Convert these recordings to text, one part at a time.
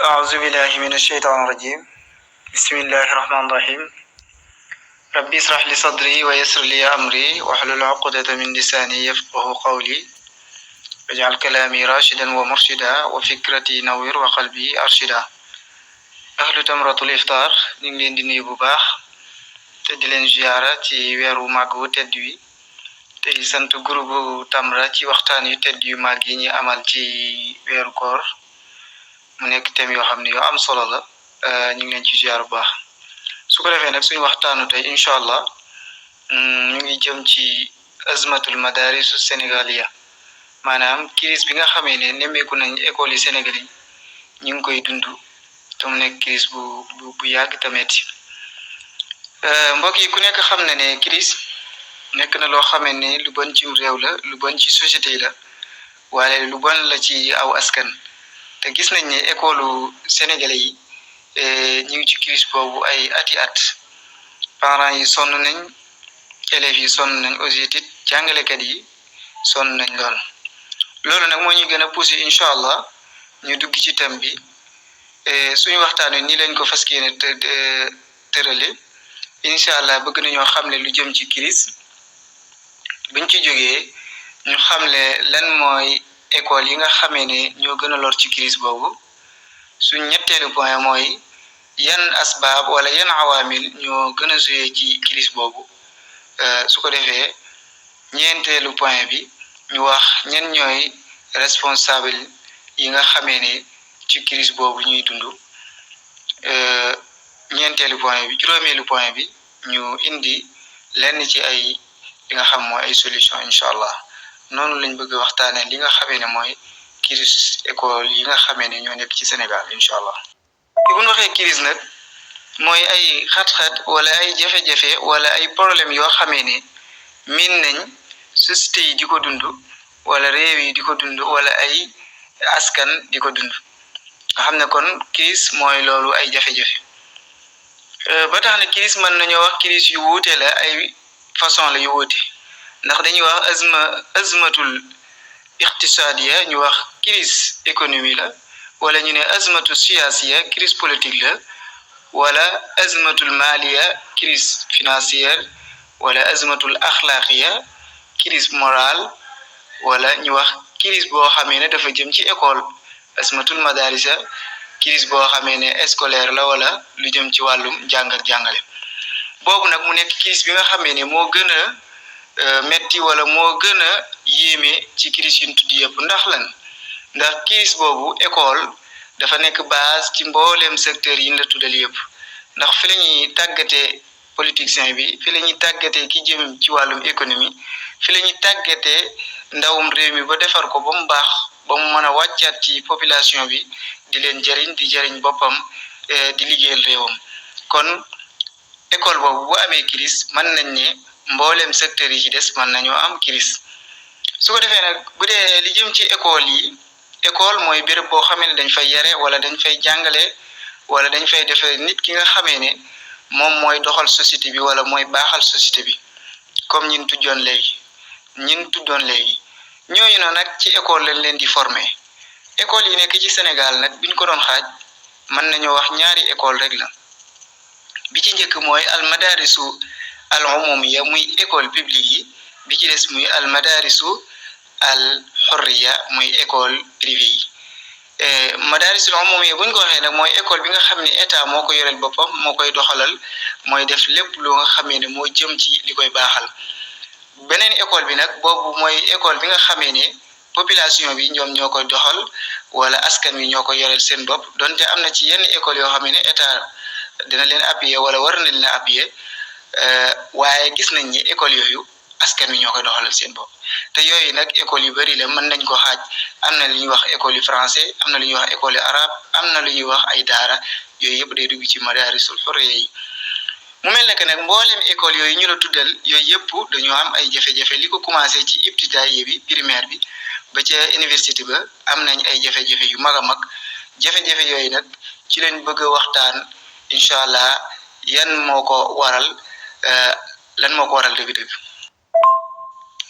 أعوذ بالله من الشيطان الرجيم بسم الله الرحمن الرحيم ربي اشرح لي صدري ويسر لي أمري واحلل عقدة من لساني يفقه قولي واجعل كلامي راشدا ومرشدا وفكرتي نوير وقلبي أرشدا أهل تمرة الإفطار ñu ngi leen di nuyu bu baax te di leen ziara ci weeru màgg wu tedd wi te sant groupe Tamra ci waxtaan yu tedd yu màgg yi ñuy amal ci weeru koor mu nekk thème yoo xam ne yoo am solo la ñu ngi leen ci ziar bu baax su ko defee nag suñu waxtaanu tey incha allah ñu ngi jëm ci azmatul madaris sénégaliya maanaam crise bi nga xamee ne nemmeeku nañ école yi Sénégal yi ñu ngi koy dund te mu nekk crise bu yàgg tamit mbokk yi ku nekk xam na ne crise nekk na loo xamee ne lu bon ci réew la lu bon ci société yi la waaye lu bon la ci aw askan te gis nañ ne école sénégalais yi ñu ngi ci crise boobu ay ati at parents yi sonn nañ élèves yi sonn nañ aussi it jàngalekat yi sonn nañ loolu nag moo ñuy gën a poussé incha allah ñu dugg ci thème bi suñu waxtaan wi nii lañ ko fas yéene tërale incha allah bëgg nañoo xamle lu jëm ci crise buñ ci jógee ñu xamle lan mooy école yi nga xamee ne ñoo gën a lor ci crise boobu suñ ñetteelu point mooy yan asbaab wala yan awaamil ñoo gën a joué ci crise boobu su ko defee ñeenteelu point bi ñu wax ñen ñooy responsable yi nga xamee ne ci crise boobu ñuy dund ñeenteelu point bi juróomeelu point bi ñu indi lenn ci ay li nga xam mooy ay solution incha allah noonu lañ bëgg waxtaanee li nga xamee ne mooy crise école yi nga xamee ne ñoo nekk ci Sénégal incha allah. bu ñu waxee crise nag mooy ay xat-xat wala ay jafe-jafe wala ay problème yoo xamee ne miin nañ société yi di ko dund wala réew yi di ko dund wala ay askan di ko dund nga xam ne kon crise mooy loolu ay jafe-jafe ba tax na crise mën nañoo wax crise yu wuute la ay façon la yu wuute ndax dañuy wax azmatul iqtisadiya ñu wax crise économie la wala ñu ne azmatul siyasiya crise politique la wala azmatul maliya crise financière wala azmatul axlaqiya crise morale wala ñu wax crise boo xamee ne dafa jëm ci école azmatul madarisa crise boo xamee ne scolaire la wala lu jëm ci wàllum jàng ak jàngale boobu nag mu nekk crise bi nga xamee ne moo gën a metti wala moo gën a yéeme ci crise yu ñu tudd yëpp ndax crise boobu école dafa nekk base ci mbooleem secteur yi ñu la tuddal yëpp ndax fi la ñuy tàggatee politicien bi fi la ñuy tàggatee ki jëm ci wàllum économie fi la ñuy tàggatee ndawum réew mi ba defar ko ba mu baax ba mu mën a wàccaat ci population bi di leen jëriñ di jëriñ boppam di liggéeyal réewam kon école boobu bu amee crise mën nañ ne mbooleem secteur yi ci des mën nañoo am crise su ko defee nag bu dee li jëm ci école yi école mooy béréb boo xamee ne dañ fay yare wala dañ fay jàngale wala dañ fay defee nit ki nga xamee ne moom mooy doxal société bi wala mooy baaxal société bi comme ñin tuddoon léegi ñooñu noonu nag ci école lañ leen di former école yi nekk ci Sénégal nag biñ ko doon xaaj mën nañoo wax ñaari école rek la bi ci njëkk mooy al madarisu al umumiya muy école publique yi bi ci des muy al madarisu al xurriya muy école privée yi madarisul umumiya buñ ko waxee nag mooy école bi nga xam ne état moo ko yoreel boppam moo koy doxalal mooy def lépp lu nga xamee ne moo jëm ci li koy baaxal beneen école bi nag boobu mooy école bi nga xamee ne population bi ñoom ñoo koy doxal wala askan wi ñoo koy yoreel seen bopp donte am na ci yenn école yoo xam ne état dina leen appuyer wala war na leen appuyer waaye gis nañ ni école yooyu askan wi ñoo koy doxalal seen bopp te yooyu nag école yu bari la mën nañ ko xaaj am na lu ñuy wax école yu français am na lu ñuy wax école yu arabe am na lu ñuy wax ay daara yooyu yëpp day dugg ci madarisul xurriya yi mu mel ne que nag mboolem école yooyu ñu la tuddal yooyu yëpp dañoo am ay jafe-jafe li ko commencé ci ibtidaay bi primaire bi ba ca université ba am nañ ay jafe-jafe yu mag a mag jafe-jafe yooyu nag ci leen bëgg a waxtaan incha allah yan moo ko waral lan moo ko waral dëgg-dëgg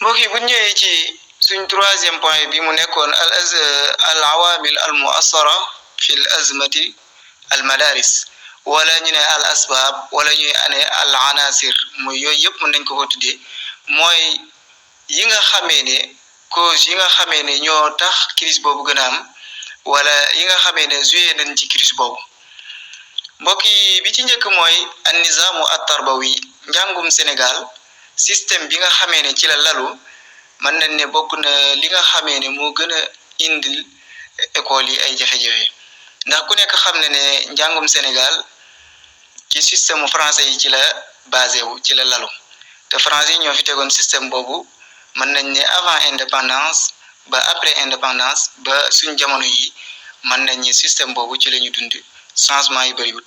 mbokk yi bu ñëwee ci suñ troisième point bi mu nekkoon al awamil al muassara fi l azmati al madaris wala ñu ne al asbab wala ñuy ane al anasir mooy yooyu yëpp mën nañ ko tuddee mooy yi nga xamee ne cause yi nga xamee ne ñoo tax crise boobu gën a am wala yi nga xamee ne joué nañ ci crise boobu mbokk yi bi ci njëkk mooy an nizaamu at tarbawi njàngum Sénégal système bi nga xamee ne ci la lalu mën nañ ne bokk na li nga xamee ne moo gën a indil école yi ay jafe-jafe ndax ku nekk xam ne ne njàngum Sénégal ci système français yi ci la basé wu ci la lalu te français yi ñoo fi tegoon système boobu mën nañ ne avant indépendance ba après indépendance ba suñ jamono yi mën nañ ne système boobu ci la ñu dund changement yi bëriwut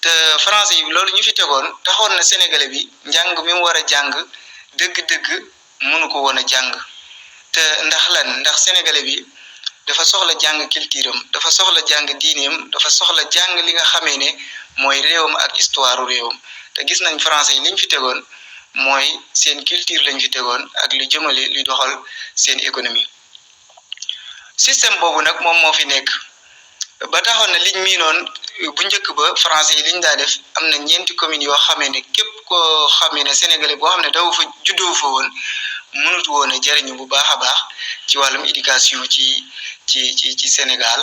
te français yi loolu ñu fi tegoon taxoon na sénégalais bi njàng mi mu war a jàng dëgg-dëgg mënu ko woon a jàng te ndax lan ndax sénégalais bi dafa soxla jàng culture am dafa soxla jàng diineem dafa soxla jàng li nga xamee ne mooy réewam ak histoire réewam te gis nañ français yi liñ fi tegoon mooy seen culture lañ fi tegoon ak lu jëmale lu doxal seen économie système boobu nag moom moo fi nekk ba taxoon na liñ miinoon bu njëkk ba français yi liñ daa def am na 4 communes yoo xamee ne képp koo xamee ne sénégalais boo xam ne daw fa juddoo fa woon mënut woon a jëriñu bu baax a baax ci wàllum éducation ci Sénégal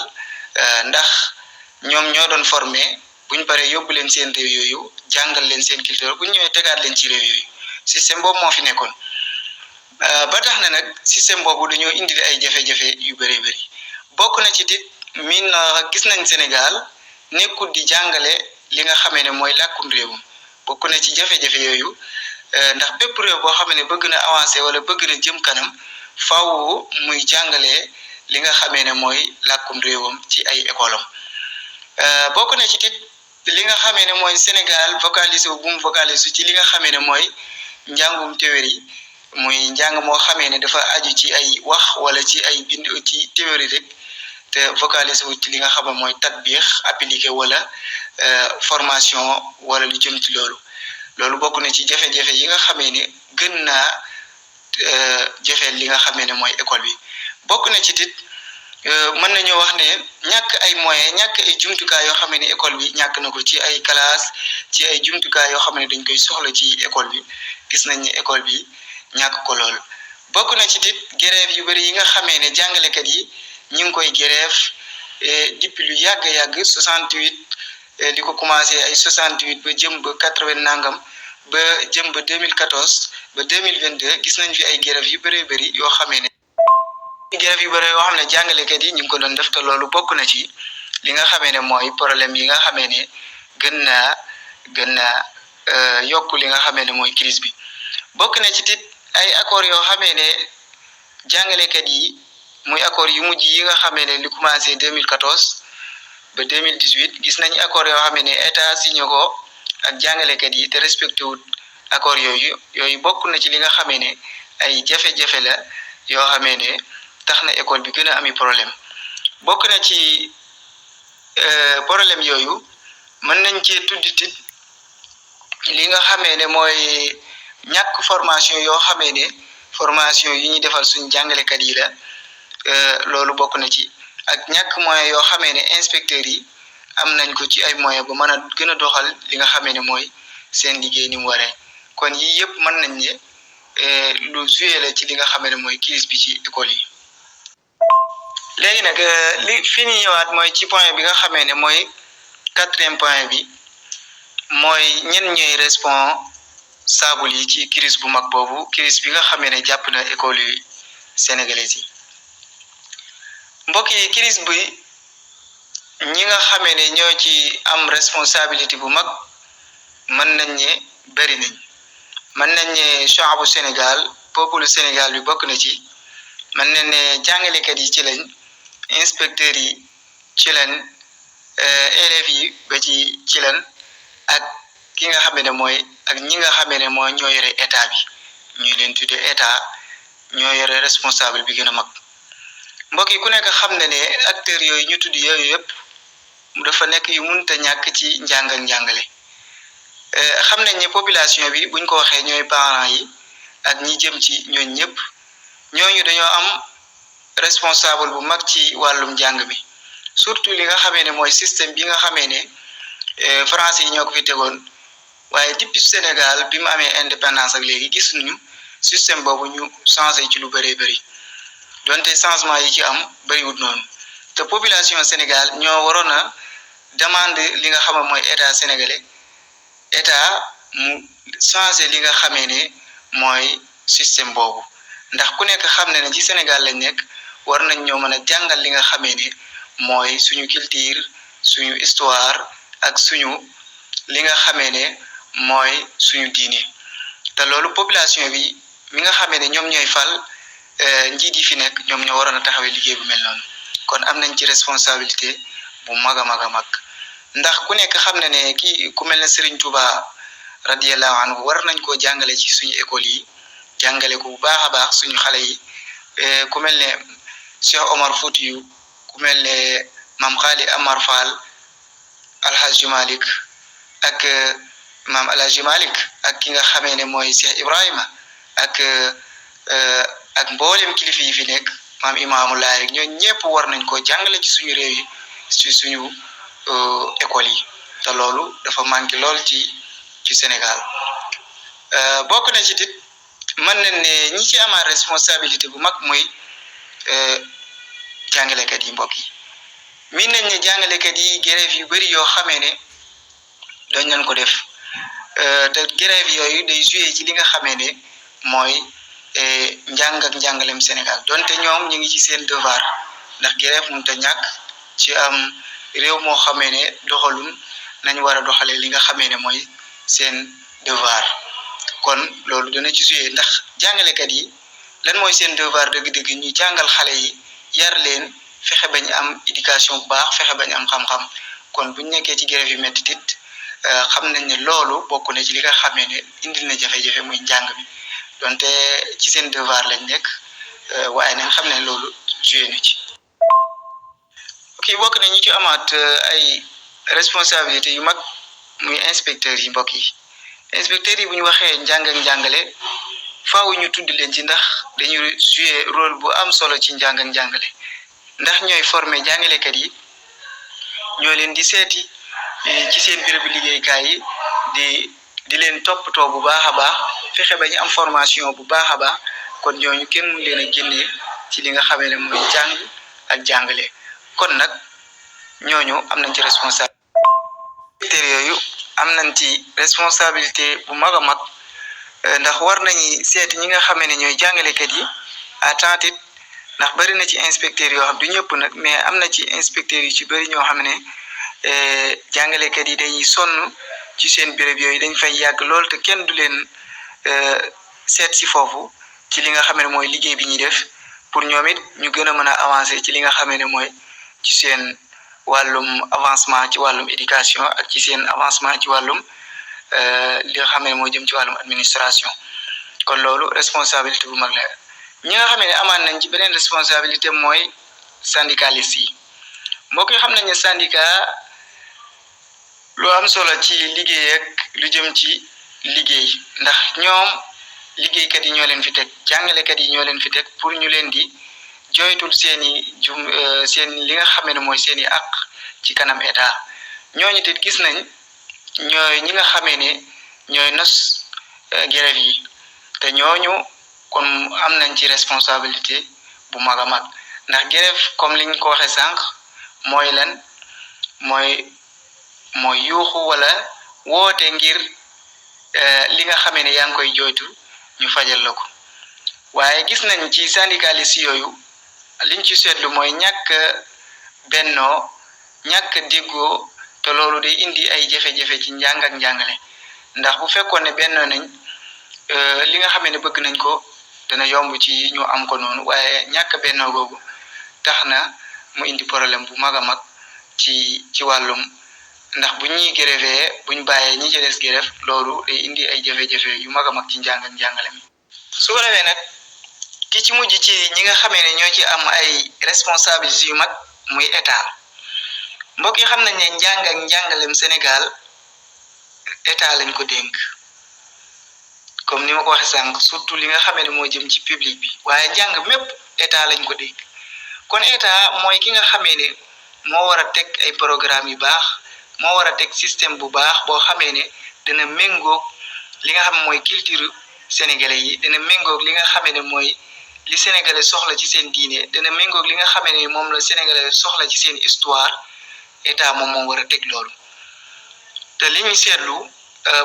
ndax ñoom ñoo doon formé buñ paree yóbbu leen seen réew yooyu jàngal leen seen culture bu ñu ñëwee tegaat leen ci réew yooyu système boobu moo fi nekkoon ba tax na nag système boobu dañoo indi ay jafe-jafe yu bëree bëri bokk na ci dit min gis nañ Sénégal nekkul di jàngale li nga xamee ne mooy làkkum réewum bokk na ci jafe-jafe yooyu ndax bépp réew boo xam ne bëgg na avancer wala bëgg na jëm kanam faaw muy jàngale li nga xamee ne mooy làkkum réewam ci ay école am bokk na ci dit li nga xamee ne mooy Sénégal vocalisé bu mu vocalisé ci li nga xamee ne mooy njàngum théorie muy njàng moo xamee ne dafa aju ci ay wax wala ci ay bind ci théorie rek te vocalisé wu ci li nga xam ne mooy tatbiix appliqué wala formation wala lu jëm ci loolu bokk na ci jafe-jafe yi nga xamee ne gën naa jafeel li nga xamee ne mooy école bi bokk na ci tit mën nañoo wax ne ñàkk ay moyens ñàkk ay jumtukaay yoo xam ne école bi ñàkk na ko ci ay classe ci ay jumtukaay yoo xam ne dañ koy soxla ci école bi gis nañ ne école bi ñàkk ko lool bokk na ci tit grève yu bëri yi nga xamee ne jàngalekat yi ñu ngi koy grève depuis lu yàgg 68 di ko commencé ay 68 ba jëm ba 80 nangam ba jëm ba 2014 ba 2022 gis nañ fi ay grève yu bëree bëri yoo xamee ne grève yu bëri yoo xam ne jàngalekat yi ñu ngi ko doon def te loolu bokk na ci li nga xamee ne mooy problème yi nga xamee ne gën naa yokk li nga xamee ne mooy crise bi bokk na ci tit ay accords yoo xamee ne jàngalekat yi muy accords yu mujj yi nga xamee ne li commencé 2014 ba 2018 gis nañ accords yoo xamee ne état signé ko ak jàngalekat yi te respecté wut accords yooyu bokk na ci li nga xamee ne ay jafe-jafe la yoo xamee ne tax na école bi gën a ami problème bokk na ci problème yooyu mën nañ cee tudditit li nga xamee ne mooy ñàkk formation yoo xamee ne formation yi ñuy defal suñ jàngalekat yi la loolu bokk na ci ak ñàkk moyen yoo xamee ne inspecteurs yi am nañ ko ci ay moyen ba mën a gën a doxal li nga xamee ne mooy seen liggéey ni mu waree kon yii yëpp mën nañ ne lu joué la ci li nga xamee ne mooy crise bi ci école yi léegi nag li fi ñu ñëwaat mooy ci point bi nga xamee ne mooy 4e point bi mooy ñen ñooy responsable yi ci crise bu mag boobu crise bi nga xamee ne jàpp na école yi sénégalais yi mbokk yi crise bi ñi nga xamee ne ñoo ci am responsabilité bu mag mën nañ ne bëri nañ mën nañ ne chaabu Sénégal peuple Sénégal bi bokk na ci mën nañ ne jàngalekat yi ci lañ inspecteurs yi ci lañ élèves yi ba ci lañ ak ki nga xamee ne mooy ak ñi nga xamee ne mooy ñoo yore état bi ñuy leen tuddee état ñoo yore responsable bi gën a mag mbokk yi ku nekk xam na ne acteurs yooyu ñu tudd yooyu yëpp dafa nekk yu mënta ñàkk ci njàng ak njàngale xam nañ ne population bi buñ ko waxee ñooy parents yi ak ñi jëm ci ñooñ ñëpp ñooñu dañoo am responsable bu mag ci wàllum njàng bi surtout li nga xamee ne mooy système bi nga xamee ne français yi ñoo ko fi tegoon waaye depuis Sénégal bi mu amee indépendance ak léegi gis nañu système boobu ñu changé ci lu bëree bëri donte changement yi ci am bëriwut noonu te population Sénégal ñoo waroon a demande li nga xam mooy état sénégalais état mu changé li nga xamee ne mooy système boobu ndax ku nekk xam ne ci Sénégal lañ nekk war nañ ñoo mën a jàngal li nga xamee ne mooy suñu culture suñu histoire ak suñu li nga xamee ne mooy suñu diine te loolu population bi mi nga xamee ne ñoom ñooy fal njiit yi fi nekk ñoom ñoo waroon a taxawee liggéey bu mel noonu kon am nañ ci responsabilité bu mag a mag a mag ndax ku nekk xam ne ne kii ku mel ne Serigne Touba radiyallahu anhu war nañ koo jàngale ci suñu école yi jàngale ko bu baax a baax suñu xale yi ku mel ne Cheikh Omar Foutiyou ku mel ne Maam Xaali Amar Fall Alhaji Malick ak Maam Alhaji Malick ak ki nga xamee ne mooy Cheikh Ibrahima ak mboolem kilifa yi fi nekk maam Imaamu Laay rek ñoo ñëpp war nañ koo jàngale ci suñu réew yi ci suñu école yi te loolu dafa manqué lool ci Sénégal bokk na ci dit mën nañ ne ñi ci amaat responsabilité bu mag muy jàngalekat yi mbokk yi min nañ ne jàngalekat yi grève yu bëri yoo xamee ne dañ nañ ko def te grève yooyu day joué ci li nga xamee ne mooy njàng ak njàngalem Sénégal donte ñoom ñu ngi ci seen devoir ndax grève mënut a ñàkk ci am réew moo xamee ne doxalun nañ war a doxalee li nga xamee ne mooy seen devoir kon loolu dana ci joué ndax jàngalekat yi lan mooy seen devoir dëgg-dëgg ñu jàngal xale yi yar leen fexe bañ am éducation bu baax fexe bañ am xam-xam kon buñ nekkee ci grève yu métti tit xam nañ ne loolu bokk na ci li nga xamee ne indil na jafe-jafe muy njàng mi donte ci seen devoir lañ nekk waaye nañ xam ne loolu joué na ci ok bokk na ñi ci amaat ay responsabilité yu mag muy inspecteurs yi mbokk yi inspecteurs yi bu ñu waxee njàng ak njàngale faaw ñu tudd leen ci ndax dañuy joué rôle bu am solo ci njàng ak njàngale ndax ñooy formé jàngalekat yi ñoo leen di seeti ci seen bérébu liggéeykaay yi di leen toppatoo bu baax a baax fexe ba ñu am formation bu baax a baax kon ñooñu kenn mu leen a génnee ci li nga xamee ne mooy jàng ak jàngale kon nag ñooñu am nañ ci responsabilité yooyu am nañ ci responsabilité bu mag a mag ndax war nañu seeti ñi nga xamee ne ñooy jàngalekat yi à temps it ndax bari na ci inspecteurs yoo xam du ñëpp nag mais am na ci inspecteurs yu ci bari ñoo xam ne jàngalekat yi dañuy sonn ci seen béréb yooyu dañ fay yàgg lool te kenn du leen seet si foofu ci li nga xam ne mooy liggéey bi ñuy def pour ñoom it ñu gën a mën a avancer ci li nga xam ne mooy ci seen wàllum avancement ci wàllum éducation ak ci seen avancement ci wàllum li nga xam ne moo jëm ci wàllum administration kon loolu responsabilité bu mag la ñi nga xam ne amaan nañ ci beneen responsabilité mooy syndicalistes yi mbokk yi xam nañ ne syndicat lu am solo ci liggéey ak lu jëm ci liggéey ndax ñoom liggéeykat yi ñoo leen fi teg jàngalekat yi ñoo leen fi teg pour ñu leen di joytul seen li nga xam ne mooy seeni àq ci kanam état ñooñu te gis nañ ñooy ñi nga xamee ne ñooy nos grève yi te ñooñu kon am nañ ci responsabilité bu mag a mag ndax grève comme liñ ko waxee sànq mooy lan mooy yuuxu wala woote ngir li nga xamee ne yaa ngi koy jooytu ñu fajal la ko waaye gis nañ ci syndicaliste yooyu liñ ci seetlu mooy ñàkk bennoo ñàkk déggoo te loolu day indi ay jafe-jafe ci njàng ak njàngale ndax bu fekkoon ne bennoo nañ li nga xamee ne bëgg nañ ko dana yomb ci ñu am ko noonu waaye ñàkk bennoo googu tax na mu indi problème bu mag a mag ci wàllum ndax bu ñuy grévé buñ bàyyee ñi ci des grève loolu day indi ay jafe-jafe yu mag a mag ci njàng ak njàngale mi su ko defee nag ki ci mujj ci ñi nga xamee ne ñoo ci am ay responsabilités yu mag muy état mbokk yi xam nañ ne njàng ak njàngalem Sénégal état lañ ko dénk comme ni ma ko waxee sànq surtout li nga xamee ne moo jëm ci public bi waaye njàng mépp état lañ ko dénk kon état mooy ki nga xamee ne moo war a teg ay programme yu baax moo war a teg système bu baax boo xamee ne dina méngoog li nga xam mooy culture sénégalais yi dina méngoog li nga xamee ne mooy li sénégalais soxla ci seen diine dina méngoog li nga xamee ne moom la sénégalais soxla ci seen histoire état moom moo war a teg loolu te li ñu seetlu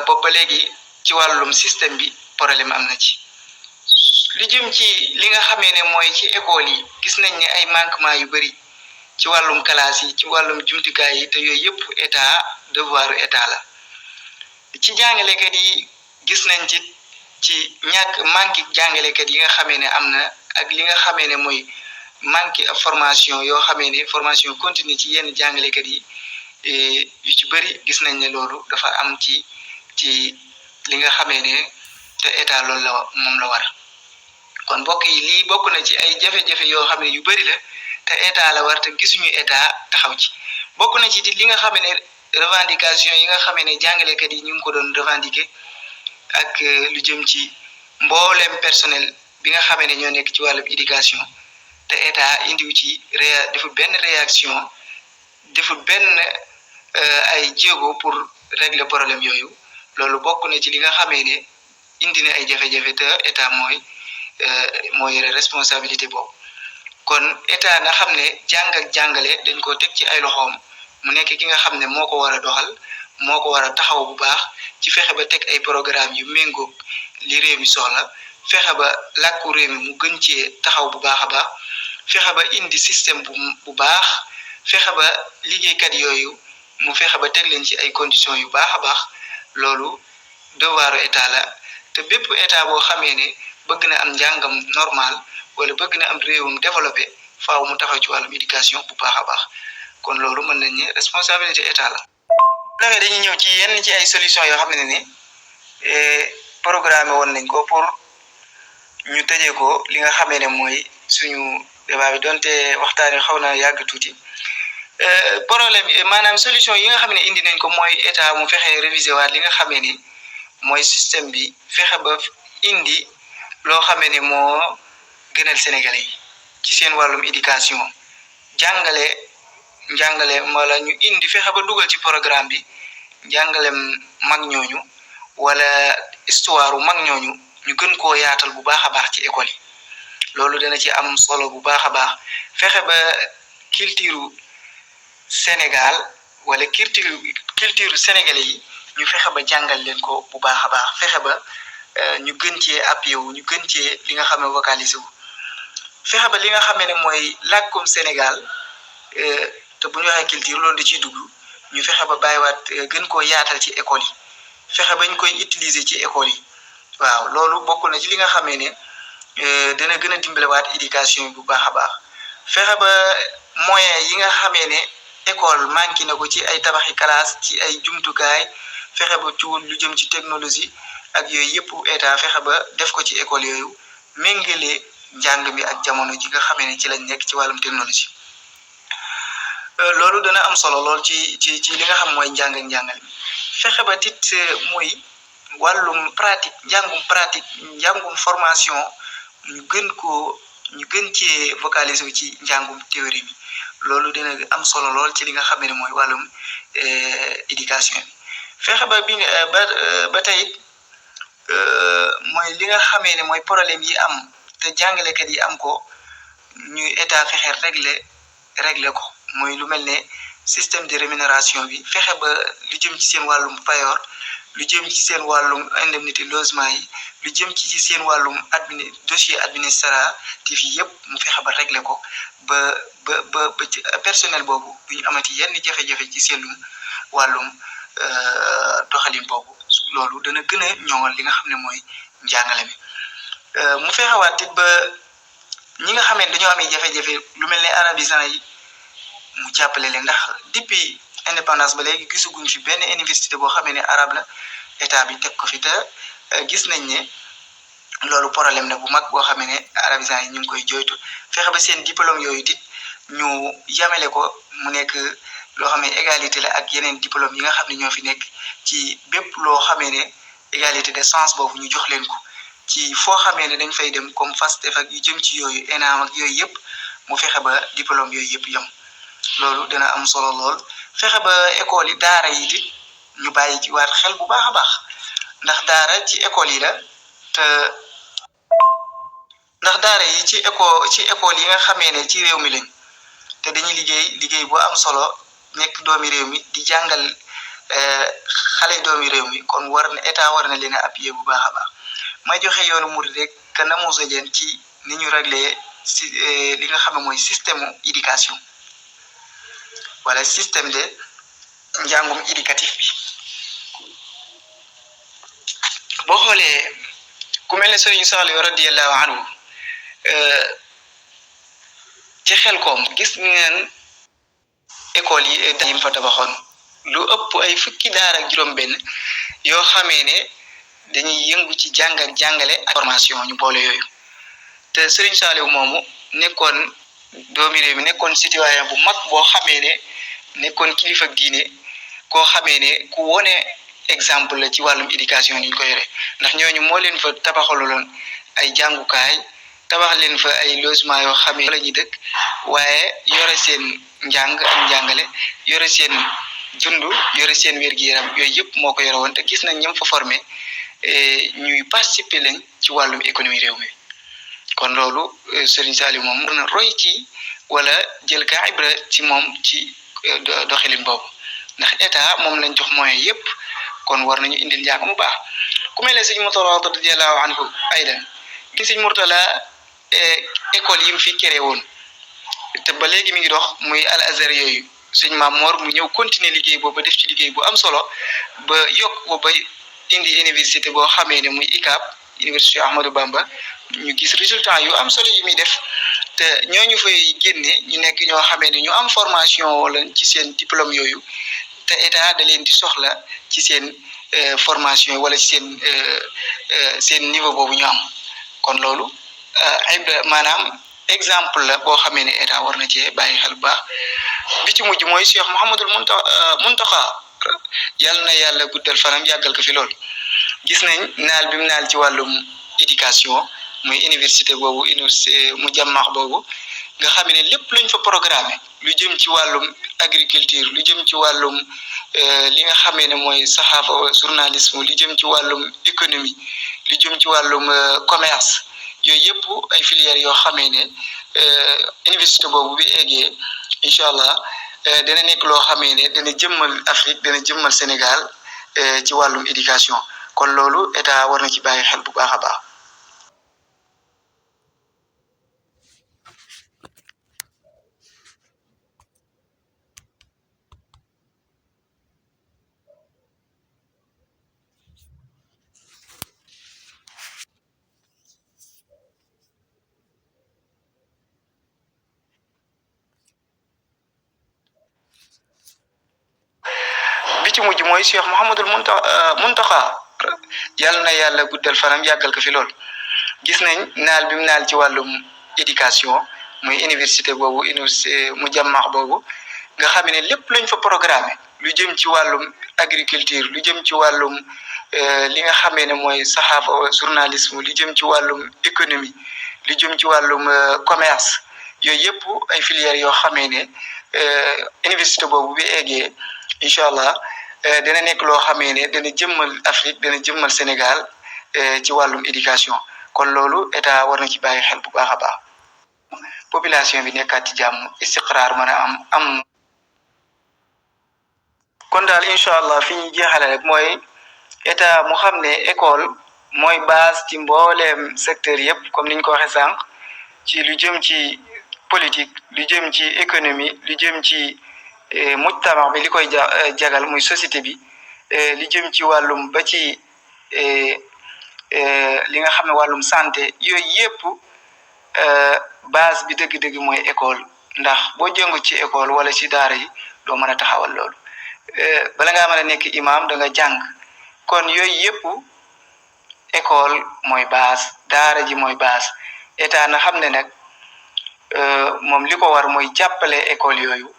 boobu ba léegi ci wàllum système bi problème am na ci li jëm ci li nga xamee ne mooy ci école yi gis nañ ne ay manquement yu bari ci wàllum classe yi ci wàllum jumtukaay yi te yooyu yëpp état devoiru état la ci jàngalekat yi gis nañ ci manque jàngalekat yi nga xamee ne am na ak li nga xamee ne mooy manque formation yoo xamee ne formation continue ci yenn jàngalekat yi yu ci bëri gis nañ ne loolu dafa am ci li nga xamee ne te état loolu la moom la war kon mbokk yi lii bokk na ci ay jafe-jafe yoo xam ne yu bëri la te état la war te gisuñu état taxaw ci bokk na ci li nga xamee ne revendication yi nga xamee ne jàngalekat yi ñu ngi ko doon revendiquer ak lu jëm ci mboolem personnel bi nga xamee ne ñoo nekk ci wàllum éducation te état indiwu ci deful benn réaction deful benn ay jéego pour régler problème yooyu loolu bokk na ci li nga xamee ne indi na ay jafe-jafe te état mooy responsabilité boobu kon état na xam ne jàng ak jàngale dañ ko teg ci ay loxoom mu nekk ki nga xam ne moo ko war a doxal moo ko war a taxaw bu baax ci fexe ba teg ay programme yu méngoog li réew mi soxla fexe ba làkku réew mi mu gën cee taxaw bu baax a baax fexe ba indi système bu baax fexe ba liggéeykat yooyu mu fexe ba teg leen ci ay conditions yu baax a baax loolu devoiru état la te bépp état boo xamee ne bëgg na am njàngam normal wala bëgg na am réewum développé faaw mu taxaw ci wàllum éducation bu baax a baax kon loolu mën nañ ne responsabilité état la. bu dañuy ñëw ci yenn ci ay solution yoo xam ne ni programme woon nañ ko pour ñu tëjee ko li nga xamee ne mooy suñu débat bi donte waxtaan wi xaw na yàgg tuuti problème maanaam solution yi nga xam ne indi nañ ko mooy état mu fexe réviser waat li nga xamee ni mooy système bi fexe ba indi loo xamee ne moo gënal Sénégalais yi ci seen wàllum éducation njàngale wala ñu indi fexe ba dugal ci programme bi njàngalem mag ñooñu wala histoire mag ñooñu ñu gën koo yaatal bu baax a baax ci école yi loolu dana ci am solo bu baax a baax fexe ba culture Sénégal wala culture sénégalais yi ñu fexe ba jàngal leen ko bu baax a baax fexe ba ñu gën cee appuyé wu ñu gën cee li nga xam ne vocalisé wu fexe ba li nga xam ne mooy làkkum Sénégal te bu ñu waxee culture loolu da ciy dugg ñu fexe ba bàyyiwaat gën koo yaatal ci école yi fexe ba ñu koy utiliser ci école yi waaw loolu bokk na ci li nga xamee ne dana gën a dimbalewaat éducation bu baax a baax fexe ba moyen yi nga xamee ne école manqué na ko ci ay tabaxi classe ci ay jumtukaay fexe ba ci lu jëm ci technologie ak yooyu yëpp état fexe ba def ko ci école yooyu méngale njàng mi ak jamono ji nga xamee ne ci lañ nekk ci wàllum technologie loolu dana am solo lool ci li nga xam mooy njàng ak njàngale mi fexe ba tit muy wàllum pratique njàngum formation ñu gën cee vocaliser wu ci njàngum théorie bi loolu dina am solo lool ci li nga xam ne mooy wàllum éducation bi fexe ba ba tey mooy li nga xamee ne mooy problème yi am te jàngalekat yi am ko ñu état fexe régler ko mooy lu mel ne système de rémunération bi fexe ba lu jëm ci seen wàllum payoor lu jëm ci seen wàllum indemnité logement yi lu jëm ci seen wàllum dossier administratif yi yëpp mu fexe ba régler ko ba personnel boobu bu ñu amati yenn jafe-jafe ci seen wàllum doxalin boobu loolu dana gën a ñoŋal li nga xam ne mooy njàngale mi mu fexewaat it ba ñi nga xam ne dañoo amee jafe-jafe lu mel ne arabisant yi mu jàppale leen ndax depuis indépendance ba léegi gisaguñ fi benn université boo xamee ne arabe la état bi teg ko fi te gis nañ ne loolu problème la bu mag boo xamee ne arabisant yi ñu ngi koy joytu fexe ba seen diplôme yooyu it ñu yamele ko mu nekk loo xam ne égalité la ak yeneen diplôme yi nga xam ne ñoo fi nekk ci bépp loo xamee ne égalité de chance boobu ñu jox leen ko ci foo xamee ne dañ fay dem comme FASTEF ak yu jëm ci yooyu ENAM ak yooyu yëpp mu fexe ba diplôme yooyu yëpp yam loolu dina am solo lool fexe ba école yi daara yi it ñu bàyyi ci waat xel bu baax a baax ndax daara ci école yi la te ndax daara yi ci école yi nga xamee ne ci réew mi lañ te dañuy liggéey bu am solo nekk doomi réew mi di jàngal xale doomi réew mi kon état war na leen a appuyer bu baax a baax may joxe yoonu murid rek ka namusa leen ci ni ñu réglé si li nga xam ne mooy système éducation wala système de njàngum éducatif bi boo xoolee ku mel ne Sëriñ Saliou radiyallahu anhu ci Xelkom gis ngeen école yi fa tabaxoon lu ëpp ay fukki daara ak juróom-benn yoo xamee ne dañuy yëngu ci jàng ak jàngale ak formation ñu boole yooyu te Sëriñ Saliou moomu nekkoon doomi réew mi nekkoon citoyen bu mag boo xamee ne nekkoon kilifa diine koo xamee ne ku wone exemple la ci wàllum éducation ni ñu ko yore ndax ñooñu moo leen fa tabaxaloon ay jàngukaay tabax leen fa ay logement yoo xamee la ñuy dëkk waaye yore seen njàng ak njàngale yore seen dund yore seen wér-gu-yaram yooyu yëpp moo ko yore woon te gis nañ ñam fa formé ñuy participer lañ ci wàllum économie réew mi kon loolu Serigne Saliou moom mën na roy ci wala jël ka ibra ci moom ci doxalin boobu ndax état moom lañ jox moyen yëpp kon war nañu indil njàng mu baax ku mel ne Sëñ Murtala radiyallahu anhu aydan gi Sëñ Murtala école yi mu fi créé woon te ba léegi mi ngi dox muy al azhar yooyu Sëñ Maam Mor mu ñëw continuer liggéey boobu def ci liggéey bu am solo ba yokk ko ba indi université boo xamee ne muy ICAP université Ahmadou Bamba ñu gis résultat yu am solo yi muy def te ñooñu fay génne ñu nekk ñoo xamee ne ñu am formation wala ci seen diplôme yooyu te état da leen di soxla ci seen formation wala ci seen niveau boobu ñu am kon loolu maanaam exemple la boo xamee ne état war na cee bàyyi xel bu baax bi ci mujj mooy Cheikh Mouhamadul Muntaxa yàlla na yàlla guddal fanam yàggal ko fi lool gis nañ naal bi mu naal ci wàllum éducation muy université boobu université mu jàmmax boobu nga xam ne lépp luñ fa programmé lu jëm ci wàllum agriculture lu jëm ci wàllum li nga xamee ne mooy saxaafa journalisme lu jëm ci wàllum économie lu jëm ci wàllum commerce yooyu yëpp ay filières yoo xamee ne université boobu bi eggee incha allah dana nekk loo xamee ne dana jëmmal Afrique dana jëmmal Sénégal ci wàllum éducation kon loolu état war na ci bàyyi xel bu baax a baax. bi ci mujj mooy Cheikh Mouhamadul Muntaxa yàlla na yàlla guddal fanam yàggal ko fi lool gis nañ naal bi mu naal ci wàllum éducation muy université boobu université mu jàmmax boobu nga xam ne lépp luñ fa programmé lu jëm ci wàllum agriculture lu jëm ci wàllum li nga xamee ne mooy saxaafa journalisme lu jëm ci wàllum économie lu jëm ci wàllum commerce yooyu yëpp ay filières yoo xamee ne université boobu bi eggee incha allah dana nekk loo xamee ne dana jëmmal Afrique dana jëmmal Sénégal ci wàllum éducation kon loolu état war na ci bàyyi xel bu baax a baax population bi nekkaat ci jàmm istiqraar mën a am kon daal incha allah fi ñu jeexale rek mooy état mu xam ne école mooy base ci mbooleem secteur yëpp comme niñ ko waxee sànq ci lu jëm ci politique lu jëm ci économie lu jëm ci mujtama bi li koy jagal muy société bi li jëm ci wàllum ba ci li nga xam ne wàllum santé yooyu yëpp base bi dëgg-dëgg mooy école ndax boo jëngu ci école wala ci daara yi doo mën a taxawal loolu bala ngaa mën a nekk imam da nga jàng kon yooyu yëpp école mooy base daara ji mooy base état na xam ne nag moom li ko war mooy jàppale école yooyu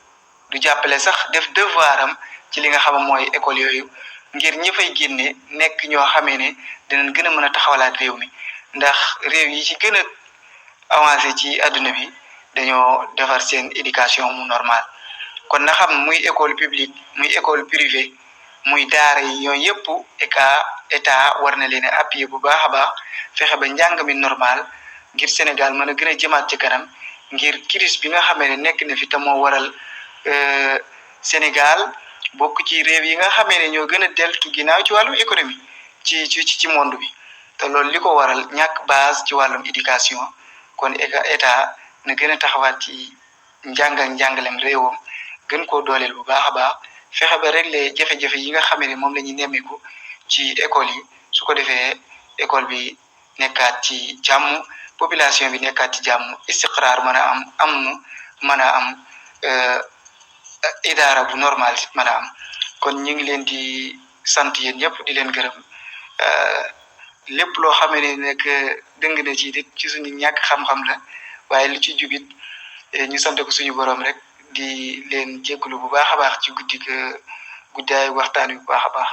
du jàppale sax def devoir am ci li nga xam mooy école yooyu ngir ñi fay génne nekk ñoo xamee ne dinañ gën a mën a taxawalaat réew mi ndax réew yi ci gën a avancé ci àdduna bi dañoo defar seen éducation mu normal kon na xam muy école publique muy école privée muy daara yi yooyu yëpp état war na leen a appuyer bu baax a baax fexe ba njàng mi normal ngir Sénégal mën a gën a jëmaat ci kanam ngir crise bi nga xamee ne nekk na fi te moo waral Sénégal bokk ci réew yi nga xamee ne ñoo gën a deltu ginnaaw ci wàllum économie ci monde bi te loolu li ko waral ñàkk base ci wàllum éducation kon état na gën a taxawaat ci njàng ak njàngalem réewam gën koo dooleel bu baax a baax fexe ba régler jafe-jafe yi nga xamee ne moom la ñuy nemmeeku ci école yi su ko defee école bi nekkaat ci jàmm population bi nekkaat ci jàmm istiqraar mën a am mën a am idaara bu normal mën a am kon ñu ngi leen di sant yéen ñëpp di leen gërëm lépp loo xamee ne nekk dëng na ci suñu ñàkk xam-xam la waaye lu ci jubit ñu sant ko suñu borom rek di leen jégalu bu baax a baax ci guddaay waxtaan wi bu baax a baax